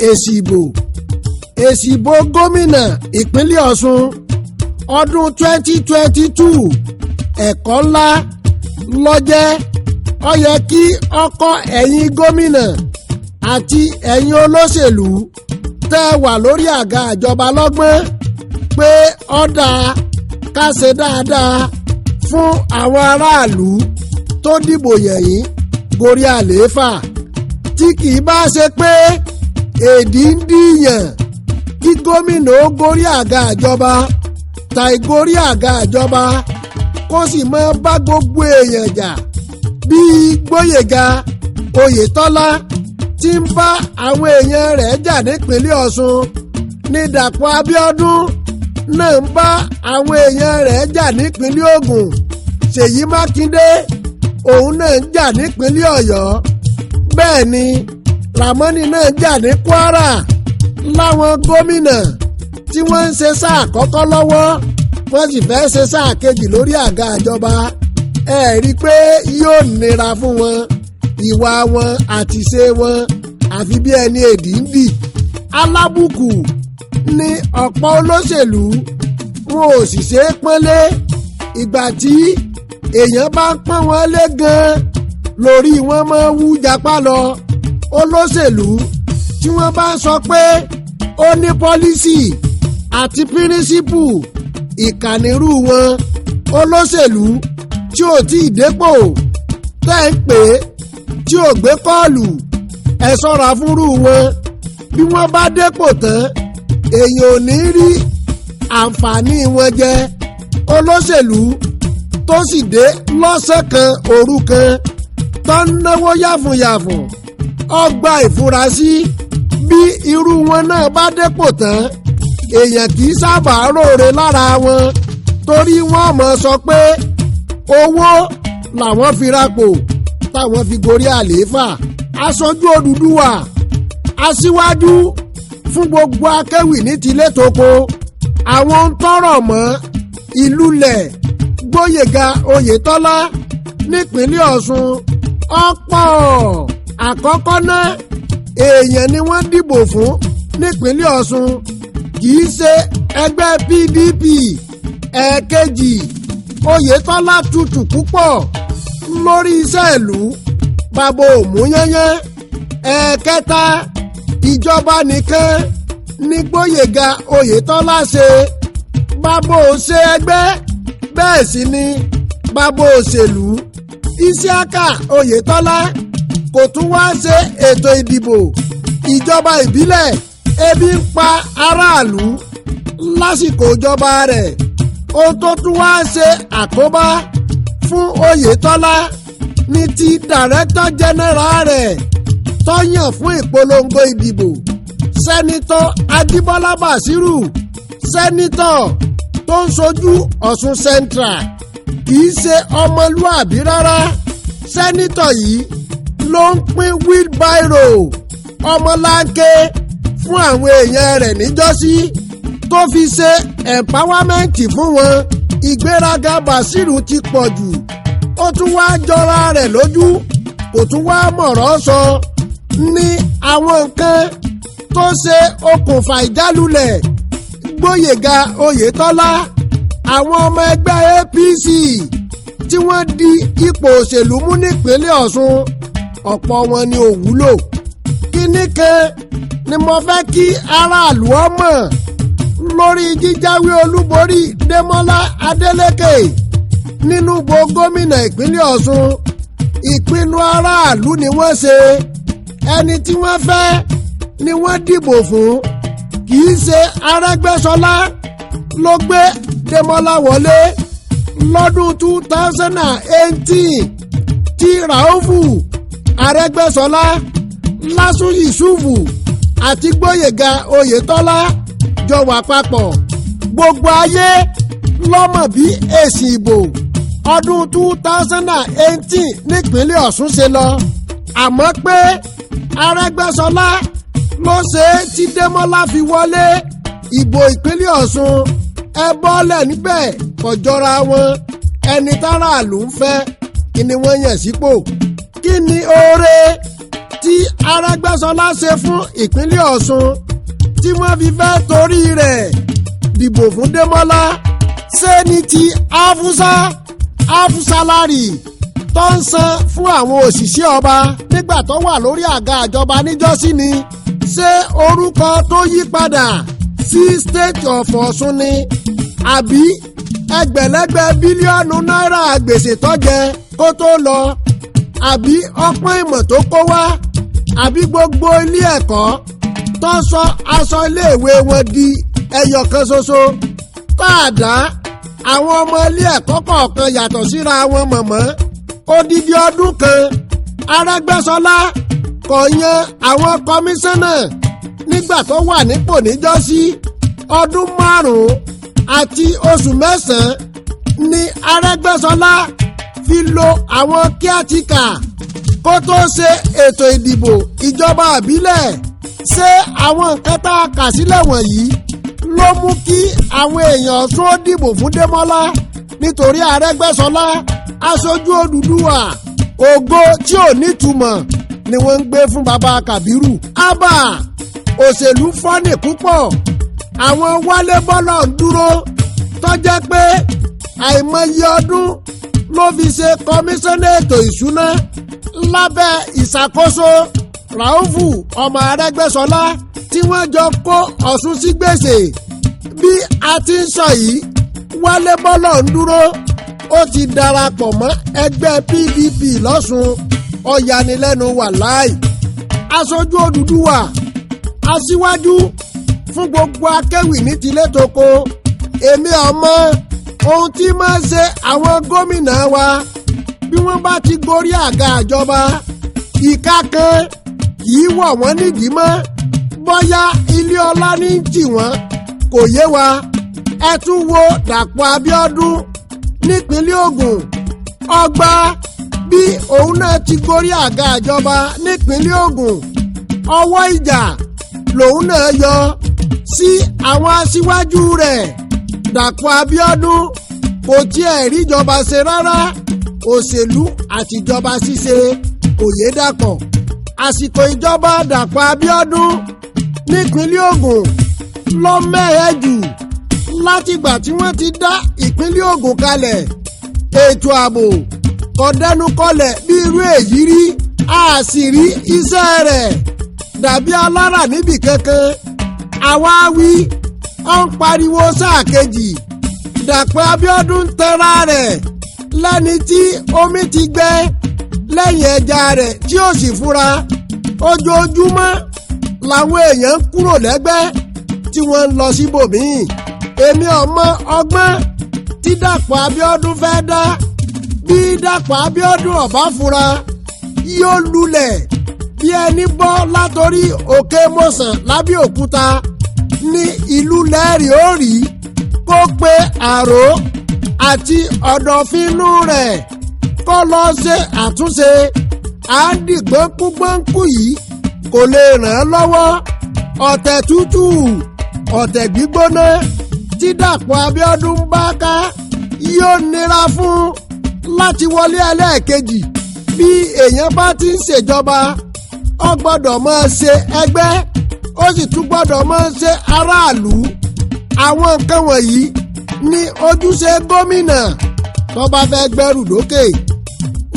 Èsì ìbò, èsì ìbò gómìnà ìpínlẹ̀ Ọ̀ṣun ọdún 2022, ẹ̀kọ́ ńlá lọ́jẹ́. Ó yẹ kí ọkọ ẹ̀yin gómìnà àti ẹ̀yin olóṣèlú tẹ́ wà lórí àga ìjọba lọ́gbọ́n pé ó dáa ká ṣe dáadáa fún àwọn aráàlú tó dìbò yẹ̀yìn gorí àlééfà, tí kì í bá ṣe pé èdè ń dìyàn kí gómìnà ó gorí àga ìjọba tàì gorí àga ìjọba, kó sì máa bá gbogbo èèyàn jà bíi Gbóyèga Oyètọ́lá tí ń bá àwọn èèyàn rẹ̀ jà nípínlẹ̀ Ọ̀ṣun, ní Dàpọ̀ Abíọ́dún náà ń bá àwọn èèyàn rẹ̀ jà nípínlẹ̀ Ògùn, Ṣèyí Mákindé òun náà ń jà nípínlẹ̀ Ọ̀yọ́, bẹ́ẹ̀ ni Ràmọ́nì náà ń jà ní Kwara. Láwọn gómìnà tí wọ́n ń ṣe sáà àkọ́kọ́ lọ́wọ́, wọ́n sì fẹ́ ṣe sáà kejì lórí àga ìjọba. Ẹ rí i pé yóò nira fún wọn. Ìwà wọn àti ṣe wọn àfi bí ẹni èdì ń dì. Alábùkù ní ọ̀pọ̀ olóṣèlú, wọn ò sì ṣe é pọ́nlé. Ìgbà tí èèyàn bá ń pọ́n wọn lé gan-an lórí wọn máa wú japá lọ. Olóṣèlú tí wọ́n bá ń sọ pé ó ní policy àti principle, ìkànnìrú wọn. Olóṣèlú tí ò tí ì dépò tẹ́ ń pè é tí ò gbé call, ẹ ṣọ́ra fúnrú wọn. Bí wọ́n bá dépò tán, èèyàn ò ní rí àǹfààní wọn jẹ. Olóṣèlú tó sì dé lọ́sẹ̀ kan, òru kan, tó ń náwó yàfùnyàfùn, ọgbà ìfurasí. Bí irú wọn náà bá dépò tán, èèyàn kì í sábà róore lára wọn, torí wọ́n mọ̀ sọ pé owó làwọn fi rapò táwọn fi gorí àlééfà. Aṣojú Odùduwà, aṣíwájú fún gbogbo akéwì ní tilé toko, àwọn ń tọrọ mọ́ ìlúlẹ̀ Gbóyèga Oyètọ́lá nípínlẹ̀ Ọ̀ṣun ọ̀pọ̀. Àkọ́kọ́ náà, èèyàn ni wọ́n dìbò fún nípínlẹ̀ Ọ̀ṣun, kì í ṣe ẹgbẹ́ PDP. Ẹ̀ẹ̀kejì, Oyètọ́lá tutù púpọ̀ lórí iṣẹ́ ìlú, bàbá òmùyányán. Ẹ̀ẹ̀kẹta, ìjọba nìkan ní Gbóyèga Oyètọ́lá ṣe, bàbá ò ṣe ẹgbẹ́, bẹ́ẹ̀ sì ni bàbá òṣèlú Isiaka Oyètọ́lá kò tún wá ṣe ètò ìdìbò ìjọba ìbílẹ̀. Ebi ń pa aráàlú lásìkò ìjọba rẹ̀. Ohun tó tún wá ṣe àkóbá fún Oyètọ́lá ní ti director general rẹ̀ tó yàn fún ìpolongo ìdìbò, Senator Ajíbọ́lá Bàṣírù, senator tó ń ṣojú Ọ̀ṣun Central, kì í ṣe ọmọlúàbí rárá. Senator yìí ló ń pín wheelbarrow, ọmọláńké fún àwọn èèyàn rẹ̀ níjọ́sí tó fi ṣe empowerment fún wọn. Ìgbéraga Bàṣírù ti pọ̀ jù, ó tún wá jọra rẹ̀ lójú, kò tún wá mọ̀rọ̀ sọ. Ní àwọn nǹkan tó ṣe okùnfà ìjálulẹ̀ Gbóyèga Oyètọ́lá, àwọn ọmọ ẹgbẹ́ APC tí wọ́n di ipò òṣèlú mú nípínlẹ̀ Ọ̀ṣun, ọ̀pọ̀ wọn ni ò wúlò. Kíní kan ni mo fẹ́ kí aráàlú ọmọ lórí jíjáwé olúborí Démọ́lá Adélékè nínú ìbò gómìnà ìpínlẹ̀ Ọ̀ṣun: ìpinnu aráàlú ni wọ́n ṣe. Ẹni tí wọ́n fẹ́ ni wọ́n dìbò fún. Kì í ṣe Arẹ́gbẹ́ṣọlá ló gbé Démọ́lá wọlé lọ́dún 2018 tí Ràúfù Arẹ́gbẹ́ṣọlá, Lásù Yusufu àti Gbóyèga Oyètọ́lá jọ wà papọ̀. Gbogbo ayé lọ́mọ̀ bí èsì ìbò ọdún 2018 nípínlẹ̀ Ọ̀ṣun ṣe lọ. Àmọ́ pé Arẹ́gbẹ́ṣọlá ló ṣe é tí Démọ́lá fi wọlé ìbò ìpínlẹ̀ Ọ̀ṣun, ẹ bọ́lẹ̀ níbẹ̀, kò jọra wọn. Ẹni táràlú ń fẹ́ kí ni wọ́n yàn sípò. Kí ni oore tí tí Arẹ́gbẹ́ṣọlá ṣe fún ìpínlẹ̀ Ọ̀ṣun tí wọ́n fi fẹ́ torí rẹ̀ dìbò fún Démọ́lá? Ṣé ní ti afusa afusalari tó ń san fún àwọn òṣìṣẹ́ ọba nígbà tó wà lórí àga ìjọba níjọ́sí ni? Ṣé orúkọ tó yí padà sí State of Ọ̀ṣun ni, àbí ẹgbẹ̀lẹ́gbẹ̀ bílíọ̀nù náírà gbèsè tó jẹ kó tó lọ, àbí ọpọ́n ìmọ̀ tó kó wá, àbí gbogbo ilé ẹ̀kọ́ tó sọ aṣọ iléèwé wọn di ẹyọ kan ṣoṣo tá a dá àwọn ọmọ ilé ẹ̀kọ́ kọ̀ọ̀kan yàtọ̀ síra wọn mọ̀mọ́? Odidi ọdún kan Arẹ́gbẹ́ṣọlá kò yan àwọn kọmíṣánná nígbà tó wà nípò níjọ́sí. Ọdún 5 àti oṣù 9 ni Arẹ́gbẹ́ṣọlá fi lo àwọn kíátíkà kó tó ṣe ètò ìdìbò ìjọba àbílẹ̀. Ṣé àwọn nǹkan tá a kà sílẹ̀ wọ̀nyí ló mú kí àwọn èèyàn tún dìbò fún Démọ́lá nítorí Arẹ́gbẹ́ṣọlá, aṣojú Odùduwà? Ògo tí ò nítumọ̀ ni wọ́n ń gbé fún baba Kàbírù. Abba, òṣèlú fọ́nì púpọ̀. Àwọn Wálé Bọ́lọ̀ ń dúró tó jẹ́ pé àìmọye ọdún ló fi ṣe kọmíṣánná ètò ìṣúná lábẹ́ ìṣàkóso Ràúfù ọmọ Arẹ́gbẹ́ṣọlá tí wọ́n jọ kó Ọ̀ṣun sí gbèsè. Bí a ti ń sọ yìí, Wálé Bọ́lọ̀ ń dúró ó ti darapọ̀ mọ́ ẹgbẹ́ PDP lọ́sùn. Ọ̀yanilẹ́nu wà láì. Aṣojú Odùduwà, aṣíwájú fún gbogbo akéwì ní tilé toko, èmi ọmọ ohun tí máa ń ṣe àwọn gómìnà wa bí wọ́n bá ti gorí àga ìjọba, ìka kan kì í wọ̀ wọ́n nídìí mọ́. Bóyá ilé ọlá ní tì wọ́n, kò yé wa. Ẹ tún wo Dàpọ̀ Abíọ́dún nípínlẹ̀ Ògùn. Ọgbà bí òun náà ti gorí àga ìjọba nípínlẹ̀ Ògùn, ọwọ́ ìjà lòun náà yọ sí àwọn aṣíwájú rẹ̀. Dàpọ̀ Abíọ́dún kò tiẹ̀ ríjọba ṣe rárá. Òṣèlú àtijọba ṣíṣe kò yé dàpọ̀. Àsìkò ìjọba Dàpọ̀ Abíọ́dún nípínlẹ̀ Ògùn ló mẹ́hẹ̀ jù látìgbà tí wọ́n ti dá ìpínlẹ̀ Ògùn kalẹ̀. Ètò ààbò kò dẹnu kọlẹ̀ bí irú èyí rí, a sì rí iṣẹ́ rẹ̀ dàbí alára níbì kankan. Àwa wí, ó ń pariwo sáà kejì. Dàpọ̀ Abíọ́dún ń tẹ́ra rẹ̀ lẹ́ni tí omi ti gbẹ lẹ́yìn ẹja rẹ̀ tí ó sì fura. Ojoojúmọ́ làwọn èèyàn ń kúrò lẹ́gbẹ́ tí wọ́n ń lọ síbòmíì. Èmi ọmọ ọgbọ́n tí Dàpọ̀ Abíọ́dún fẹ́ dá. Bí Dàpọ̀ Abíọ́dún ọ̀bá fura, yóò lulẹ̀ bí ẹni bọ́ látorí òkè Mọ̀sán lábẹ́òkúta ní ìlú lẹ́rìí. Ó rí kó pe àrò àti ọ̀dọ̀fínú rẹ̀ kó lọ ṣe àtúnṣe. À ń dì gbọ́nkúgbọ́nkú yìí kò lè ràn án lọ́wọ́. Ọ̀tẹ̀ tútù, ọ̀tẹ̀ gbígbóná tí Dàpọ̀ Abíọ́dún ń bá ká, yóò nira fún láti wọlé ẹlẹ́ẹ̀kejì. Bí èèyàn bá ti ń ṣèjọba, ó gbọ́dọ̀ máa ṣe ẹgbẹ́, ó sì tún gbọ́dọ̀ máa ṣe aráàlú. Àwọn nǹkan wọ̀nyí ní ojúṣe gómìnà tó bá fẹ́ gbẹ́rù dókè.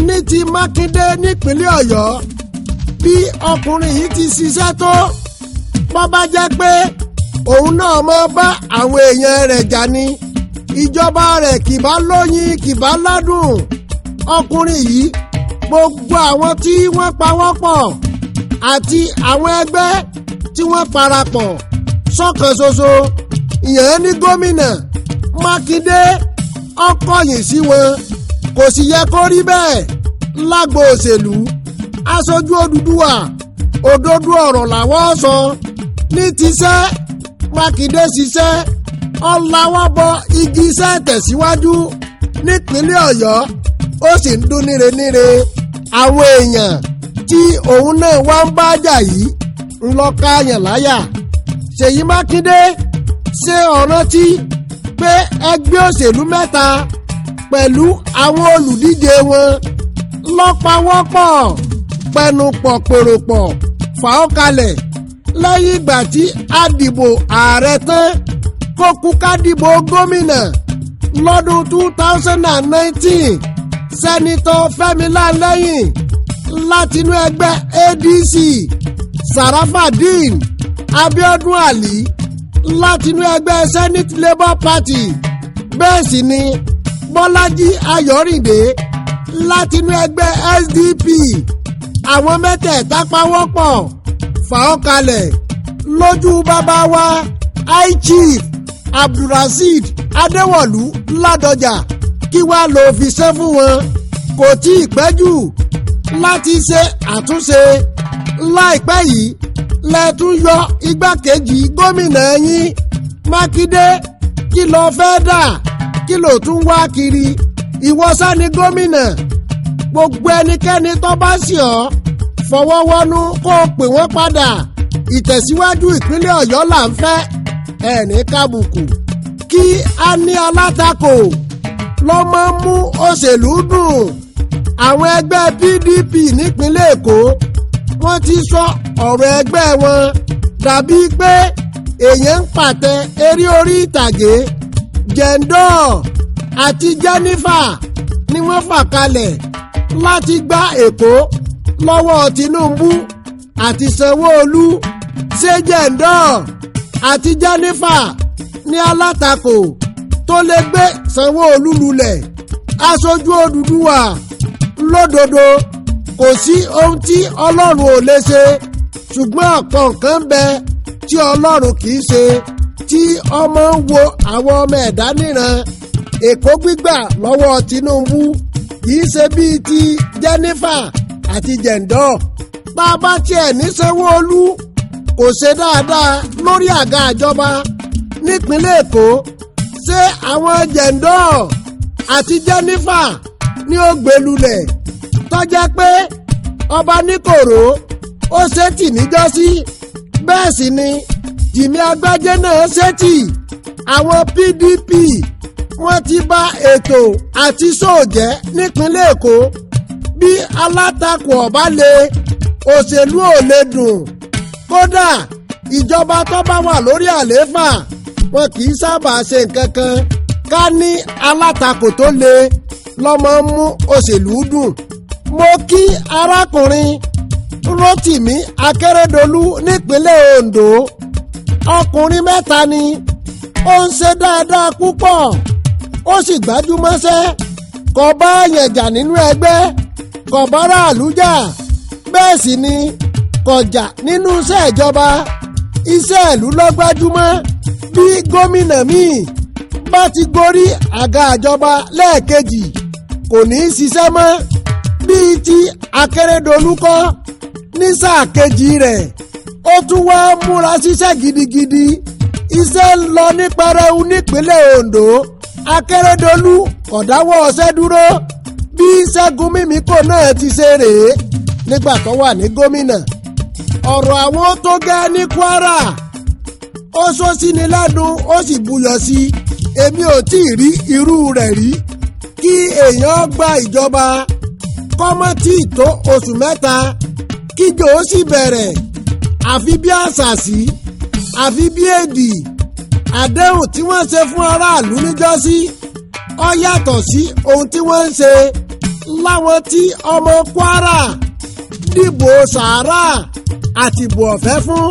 Ní ti Mákindé nípínlẹ̀ Ọ̀yọ́, bí ọkùnrin yìí ti ṣiṣẹ́ tó, bó bá jẹ́ pé òun náà máa bá àwọn èèyàn rẹ̀ jà ni, ìjọba rẹ̀ kì bá lóyin, kì bá ládùn. Ọkùnrin yìí, gbogbo àwọn tí wọ́n pawọ́pọ̀ àti àwọn ẹgbẹ́ tí wọ́n parapọ̀ sọ́kan ṣoṣo ìyẹn ní gómìnà Mákindé, ọkọ̀yìn sí wọn. Kò sì yẹ kó rí bẹ́ẹ̀ lágbo òṣèlú. Aṣojú Odùduwà, òdodo ọ̀rọ̀ làwọn sọ. Ní tiṣẹ́, Mákindé ṣiṣẹ́ ọ̀làwọ́ bọ igi iṣẹ́ tẹ̀síwájú nípínlẹ̀ Ọ̀yọ́, ó sì ń dún níre-níre. Àwọn èèyàn tí òun náà wá ń bá jà yìí ń lọ káyàn láyà. Ṣèyí Mákindé, ṣé o rántí pé ẹgbẹ́ òṣèlú mẹ́ta pẹ̀lú àwọn olùdíje wọn lọ́pàwọ́pọ̀ Pẹnu pọ̀ pèrò pọ̀ fà ó kalẹ̀ lẹ́yìn ìgbà tí a dìbò ààrẹ tán, kó kú ká dìbò gómìnà lọ́dún 2019. Senator Fẹ́mi Láńlẹ́yìn látinú ẹgbẹ́ ADC, Sarafadeen Abiodun Ali látinú ẹgbẹ́ Senate Labour Party, bẹ́ẹ̀ sì ni Bọ́lájí Ayọ̀rìndé látinú ẹgbẹ́ SDP. Àwọn mẹ́tẹ̀ẹ̀ta pawọ́pọ̀ fà ọ́ kalẹ̀ lójú bàbá wa, High Chief Abdulrasheed Adéwọ̀lú Ládọjà. Kí wàá lò fi ṣe fún wọn? Kò tí ì pẹ́ jù láti ṣe àtúnṣe. Láìpẹ́ yìí lẹ́tún yọ igbákejì gómìnà yín, Mákindé. Kí ló fẹ́ dà? Kí ló tún wá kiri? Ìwọ sá ni gómìnà. Gbogbo ẹnikẹ́ni tó bá sì ọ́ fọwọ́wọ́nú kó o pè wọ́n padà. Ìtẹ̀síwájú ìpínlẹ̀ Ọ̀yọ́ là ń fẹ́, ẹ̀ní kábùkù. Kí a ní alátakò ló máa ń mú òṣèlú dùn. Àwọn ẹgbẹ́ PDP nípínlẹ̀ Èkó, wọ́n ti sọ ọ̀rọ̀ ẹgbẹ́ wọn dàbí pé èèyàn ń pàtẹ eré orí ìtàgé. Jẹ̀ǹdọ́ àti Jennifer ni wọ́n fà kalẹ̀ láti gba Èkó lọ́wọ́ Tinubu àti Sanwó-Olú. Ṣé Jẹ̀ǹdọ́ àti Jennifer ní alátakò tó lè gbé Sanwó-Olú lulẹ̀? Aṣojú Odùduwà lódodo, kò sí ohun tí Ọlọ́run ò lè ṣe, ṣùgbọ́n ọ̀pọ̀ nǹkan ń bẹ tí Ọlọ́run kì í ṣe, tí ọmọ ń wo àwọn ọmọ ẹ̀dá níran. Èkó gbígbà lọ́wọ́ Tinubu kì í ṣe bíi ti Jennifer àti Jẹ̀ǹdọ́. Bá a bá tiẹ̀ ní Sanwó-Olú kò ṣe dáadáa lórí àga ìjọba nípínlẹ̀ Èkó, ṣé àwọn Jẹ̀ǹdọ́ àti Jennifer ní ó gbé lulẹ̀? Tó jẹ́ pé ọba níkòrò ó ṣe tì níjọ́sí, bẹ́ẹ̀ sì ni Jìmí Agbájé náà ṣe tì. Àwọn PDP, wọ́n ti bá ètò àti sóòjẹ́ nípínlẹ̀ Èkó. Bí alátakò ọ̀bá lè, òṣèlú ò lè dùn. Kódà ìjọba tó bá wà lórí àlééfà, wọn kì í sábà ṣe nǹkan kan. Ká ní alátakò tó le lọ́mọ ń mú òṣèlú dùn. Mo kí arákùnrin Rotimi Akeredolu nípínlẹ̀ Ondo. Ọkùnrin mẹ́ta ni, ó ń ṣe dáadáa púpọ̀, ó sì gbájúmọ́ṣẹ́. Kò bá yẹn jà nínú ẹgbẹ́, kò bá aráàlú jà, bẹ́ẹ̀ sì ni kò jà nínú iṣẹ́ ìjọba. Iṣẹ́ ìlú ló gbájúmọ́. Bí gómìnà míì bá ti gorí àga ìjọba lẹ́ẹ̀kejì, kò ní í ṣiṣẹ́ mọ́. Bíi ti Akérédolú kọ́, ní sáà kejì rẹ̀, ó tún wá múra ṣiṣẹ́ gidigidi. Iṣẹ́ ń lọ ní pẹrẹu nípínlẹ̀ Ondo. Akérédolú kò dáwọ́ ọṣẹ́ dúró. Bí Ṣẹ́gun Mímíkò náà ti ṣe rèé nígbà tó wà ní gómìnà. Ọ̀rọ̀ àwọn tó gẹ́ ní Kwara, ó sọ sí ni lẹ́nu, ó sì buyọ̀ sí i. Èmi ò tí ì rí irú rẹ̀ rí. Kí èèyàn gba ìjọba kọ́mọ́ tí ì tó oṣù 3, kíjò ó sì bẹ̀rẹ̀, àfi bí àṣàṣì, àfi bí èdì. Àdéhùn tí wọ́n ṣe fún aráàlú níjọ́sí, ó yàtọ̀ sí ohun tí wọ́n ń ṣe. Láwọn tí ọmọ Kwara dìbò sàárà àtìbò ọ̀fẹ́ fún,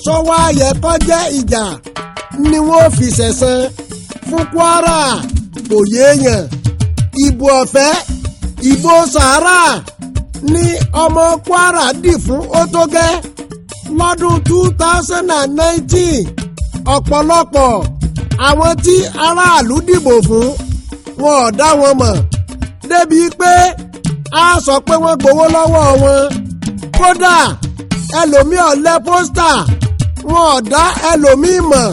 sọ́wọ́ ayẹ kó jẹ́ ìjà ni wọ́n fi ṣẹ̀san fún Kwara? Kò yéèyàn. Ìbò ọ̀fẹ́, ìbò sàárà ní ọmọ Kwara dì fún ó tó gẹ́ lọ́dún 2019. Ọ̀pọ̀lọpọ̀ àwọn tí aráàlú dìbò fún, wọn ò dá wọn mọ̀ débi pé a sọ pé wọ́n gbowó lọ́wọ́ wọn. Kódà ẹlòmíì ọ̀lẹ́ poster, wọn ò dá ẹlòmíì mọ̀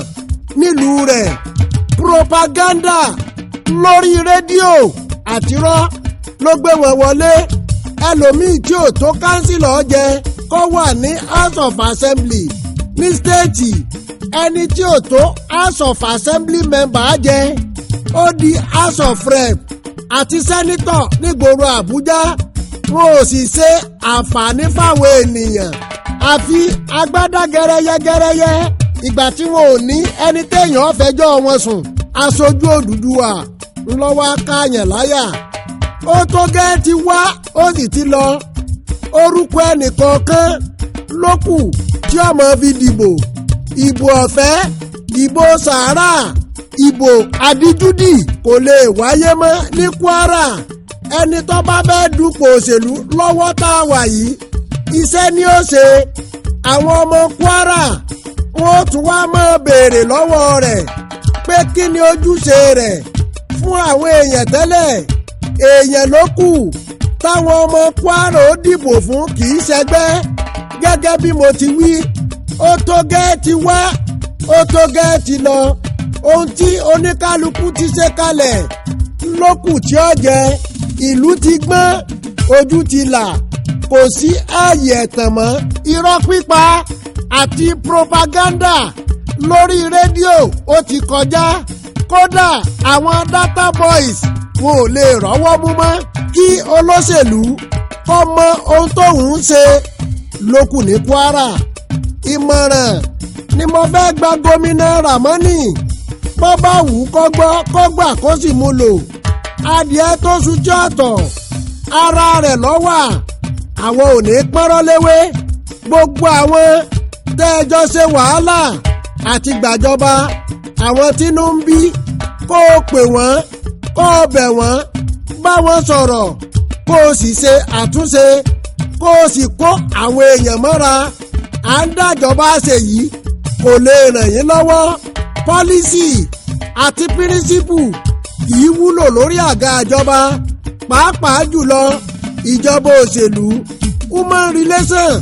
nílùú rẹ̀. Propaganda lórí rédíò àtirọ́ ló gbé wọn wọlé. Ẹlòmíì tí ò tó councillor jẹ kó wà ní House of Assembly ní state, ẹni tí ò tó House of Assembly member jẹ, ó di House of Rep àti senator nígboro Àbújá. Wọn ò sì ṣe àǹfààní fáwọn ènìyàn, àfi agbádá gẹrẹyẹ gẹrẹyẹ ìgbà tí wọn ò ní ẹni téèyàn fẹjọ́ wọn sùn. Aṣojú Odùduwà ńlọ́wọ́ akáyàn láyà. Ó tó gẹ́ ti wá, ó sì ti lọ. Orúkọ ẹnìkọ̀ọ̀kan ló kù tí ọmọ fi dìbò. Ìbò ọ̀fẹ́, ìbò sàárà, ìbò àdíjúdì kò lè wáyé mọ́ ní Kwara. Ẹni tó bá fẹ́ dupò òṣèlú lọ́wọ́ tá a wà yìí, iṣẹ́ ni ó ṣe. Àwọn ọmọ Kwara wọ́n tún wá máa béèrè lọ́wọ́ rẹ̀ pé kí ni ojúṣe rẹ̀ fún àwọn èèyàn tẹ́lẹ̀. Èèyàn ló kù táwọn ọmọ Kwara ó dìbò fún, kì í ṣẹgbẹ́. Gẹ́gẹ́ bí mo ti wí, ó tó gẹ́ ti wá, ó tó gẹ́ ti lọ. Ohun tí oníkálukú ti ṣe kalẹ̀ ló kù tí ó jẹ. Ìlú ti gbọ́n, ojú ti là, kò sí ààyè ẹ̀tàn mọ́. Irọ́ pípa àti propaganda lórí rédíò ó ti kọjá. Kódà àwọn data boys wọn ò lè rọ́wọ́ mú mọ́. Kí olóṣèlú kọ́ mọ ohun tóun ń ṣe lókù ní Kwara. Ìmọ̀ràn ni mo fẹ́ gba gómìnà Ramoni. Bó bá wù ú kó gbọ́, kó gbà, kó sì mú lò. Adìẹ tó ṣujú ọ̀tọ̀ ara rẹ̀ lọ́wà, àwọn ò ní pọ́nrọ́ léwé. Gbogbo àwọn tẹ́ẹ̀jọ́ ṣe wàhálà àti gbàjọba, àwọn tínú ń bí, kó o pè wọ́n, kó o bẹ̀ wọ́n, bá wọn sọ̀rọ̀, kó o sì ṣe àtúnṣe, kó o sì kó àwọn èèyàn mọ́ra. À ń dájọba ṣe yìí kò lè ràn yín lọ́wọ́. Policy àti principle kì í wúlò lórí àga ìjọba, pàápàá jùlọ ìjọba òṣèlú. Human relation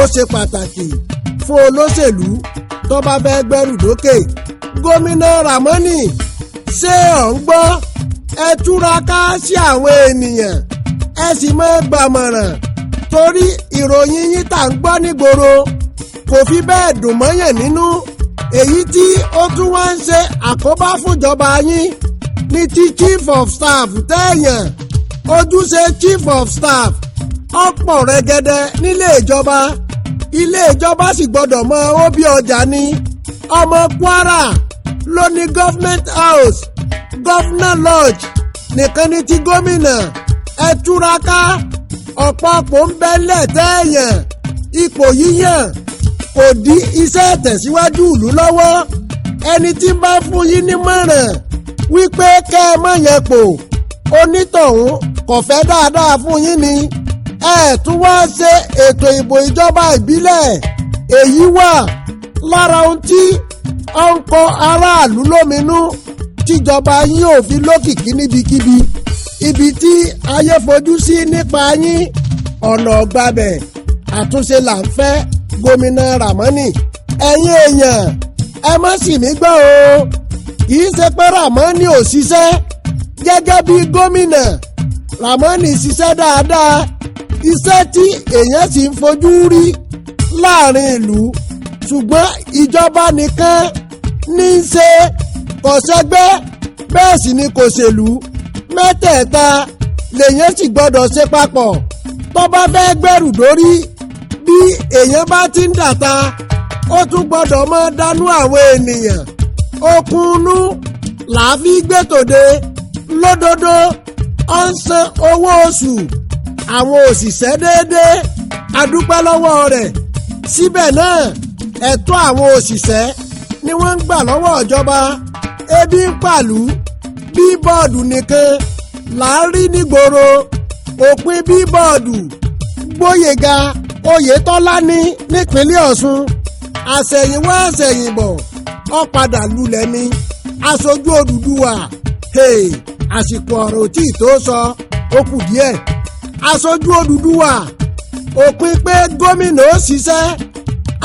ó ṣe pàtàkì fún olóṣèlú tó bá fẹ́ gbẹ́rù dókè. Gómìnà Ramoni, ṣé ọ̀ ń gbọ́? Ẹ túraká sí àwọn ènìyàn, ẹ sì máa gbàmọ̀ràn, torí ìròyìn yín tà ń gbọ́ nígboro kò fi bẹ́ẹ̀ dùn mọ́yàn nínú. Èyí tí ó tún wá ń ṣe àkóbá fúnjọba yín ní ti chief of staff tẹ́ẹ̀yàn. Ojúṣe chief of staff ọ̀pọ̀ rẹ̀gẹ̀dẹ̀ nílé ìjọba. Ilé ìjọba sì gbọ́dọ̀ mọ ó bí ọjà ni. Ọmọ Kwara ló ní government house, governor lodge nìkan ní ti gómìnà. Ẹ túraká, ọ̀pọ̀ pò ń bẹ́lẹ̀ tẹ́ẹ̀yàn. Ipò yíyàn kò dí iṣẹ́ tẹ̀síwájú ìlú lọ́wọ́. Ẹni tí bá fún yín nímọ̀ràn wípé kẹ́ ẹ má yẹn pò, onítọ̀hún kò fẹ́ dáadáa fún yín ni. Ẹ tún wá ṣe ètò ìbò ìjọba ìbílẹ̀. Èyí wà lára ohun tí ó ń kọ aráàlú lóminú tíjọba yín ò fi lókìkí níbikíbi. Ibi tí ayé fojú sí nípa yín, ọ̀nà ọ̀gbàbẹ̀. Àtúnṣe là ń fẹ́, gómìnà Ramoni. Ẹ̀yin èèyàn, ẹ má sì mí gbọ́ o. Kì í ṣe pé Ramoni ò ṣiṣẹ́ gẹ́gẹ́ bí gómìnà. Ramoni ṣiṣẹ́ dáadáa, iṣẹ́ tí èèyàn sì ń fojú rí láàrin ìlú, ṣùgbọ́n ìjọba nìkan ní í ṣe, kò ṣẹgbẹ́, bẹ́ẹ̀ sì ni kò ṣèlú. Mẹ́tẹ̀ẹ̀ta lèèyàn sì gbọ́dọ̀ ṣe papọ̀ tó bá fẹ́ gbẹ́rù dórí. Bí èèyàn bá ti ń dàta, ó tún gbọ́dọ̀ mọ́ dánú àwọn ènìyàn. Okùnú làá fi gbé tòde. Lódodo, ó ń san owó oṣù àwọn òṣìṣẹ́ déédéé, adúpẹ́ lọ́wọ́ rẹ̀. Síbẹ̀ náà, ẹ̀tọ́ àwọn òṣìṣẹ́ ni wọ́n ń gbà lọ́wọ́ ìjọba. Ebi ń pàlú, billboard nìkan là ń rí nígboro. Òpin billboard Gbóyèga Oyètọ́lá ní nípínlẹ̀ Ọ̀ṣun. Àṣẹ̀yìnwá àṣẹ̀yìnbọ̀, ó padà lulẹ̀ ni. Aṣojú Odùduwà, hey, àsìkò ọ̀rọ̀ tí ì tó sọ, ó kù díẹ̀. Aṣojú Odùduwà, òpin pé gómìnà ó ṣiṣẹ́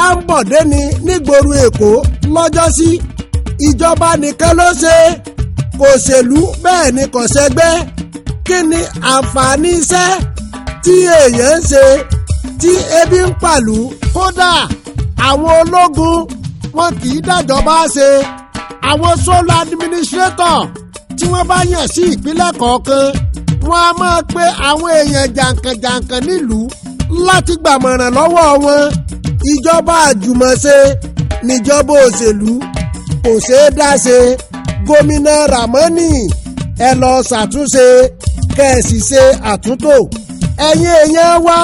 Ambode ni nígboro Èkó lọ́jọ́sí. Ìjọba nìkan ló ṣe, kò ṣèlú, bẹ́ẹ̀ ni kò ṣẹgbẹ́. Kí ni àǹfààní iṣẹ́ tí èèyàn ń ṣe tí ebi ń pàlú? Kódà àwọn ológun, wọn kì í dájọba ṣe. Àwọn sole administrator tí wọ́n bá yàn sí ìpínlẹ̀ kọ̀ọ̀kan, Wọ́n á máa pe àwọn èèyàn jàǹkànjàǹkàn nílùú láti gbàmọ̀ràn lọ́wọ́ wọn. Ìjọba àjùmọ̀ṣe níjọba òṣèlú kò ṣeé dá ṣe. Gómìnà Ramoni, ẹ lọ ṣàtúnṣe, kẹ́ ẹ sì ṣe àtúntò. Ẹ̀yin èèyàn wa,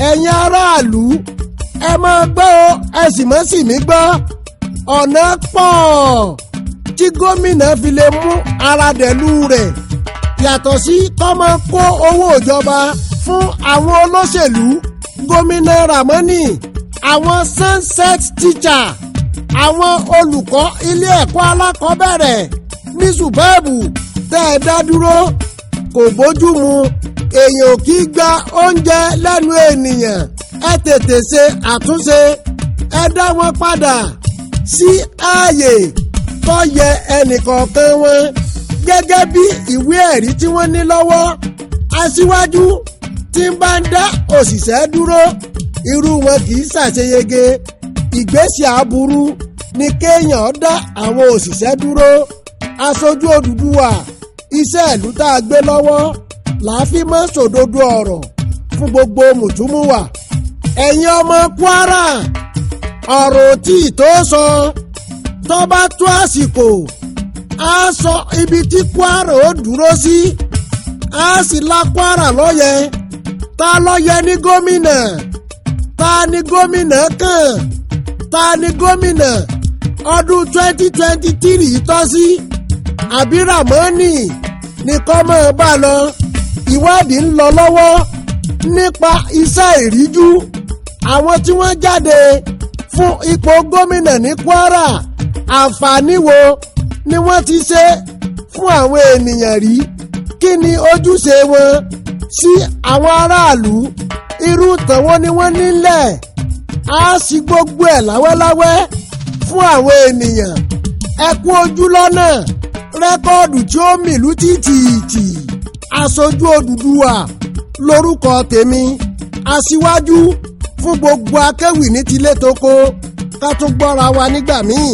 ẹ̀yin aráàlú, ẹ máa gbọ́ o, ẹ sì mọ́ sì mí gbọ́. Ọ̀nà pọ̀ tí gómìnà fi lè mú ara dẹ̀lú rẹ̀ yàtọ̀ sí kó máa kó owó ìjọba fún àwọn olóṣèlú. Gómìnà Ramoni, àwọn sunset teacher, àwọn olùkọ́ ilé ẹ̀kọ́ alákọ̀ọ́bẹ̀rẹ̀ ní SUBEB tẹ́ ẹ dá dúró kò bójú mu. Èèyàn ò kì í gba oúnjẹ lẹ́nu ènìyàn. Ẹ tètè ṣe àtúnṣe, ẹ dá wọn padà sí ààyè tó yẹ ẹnìkọ̀ọ̀kan wọn gẹ́gẹ́ bí ìwé ẹ̀rí tí wọ́n ní lọ́wọ́. Aṣíwájú tí ń bá ń dá òṣìṣẹ́ dúró, irú wọn kì í ṣàṣeyege. Ìgbésẹ̀ aburú ni kéèyàn dá àwọn òṣìṣẹ́ dúró. Aṣojú Odùduwà, iṣẹ́ ìlú tá a gbé lọ́wọ́ làá fi mọ́ sòdodo ọ̀rọ̀ fún gbogbo mùtúmùwà. Ẹ̀yin ọmọ Kwara, ọ̀rọ̀ tí tó sọ tó bá tó àsìkò, á sọ ibi tí Kwara ó dúró sí, á sì la Kwara lọ́yẹ. Ta lọ́yẹ ní gómìnà? Ta ni gómìnà kàn? Ta ni gómìnà ọdún 2023 tọ́ sí? Àbí Ramoni ní kọ́ mọ́ ọ bá lọ? Ìwádìí ń lọ lọ́wọ́ nípa iṣẹ́ ìríjú àwọn tí wọ́n jáde fún ipò gómìnà ní Kwara. Àǹfààní wo ni wọ́n ti ṣe fún àwọn ènìyàn rí? Kí ni ojúṣe wọn sí àwọn aráàlú? Irú tàwọn ni wọ́n nílẹ̀ á sì gbogbo ẹ̀ láwẹ́láwẹ́ fún àwọn ènìyàn. Ẹ kú ojú lọ́nà record tí ó mìlú tìtìtì. Aṣojú Odùduwà lórúkọ tèmi, aṣíwájú fún gbogbo akéwì ní tilé toko. Ká tún gbọ́ra wa nígbà míì.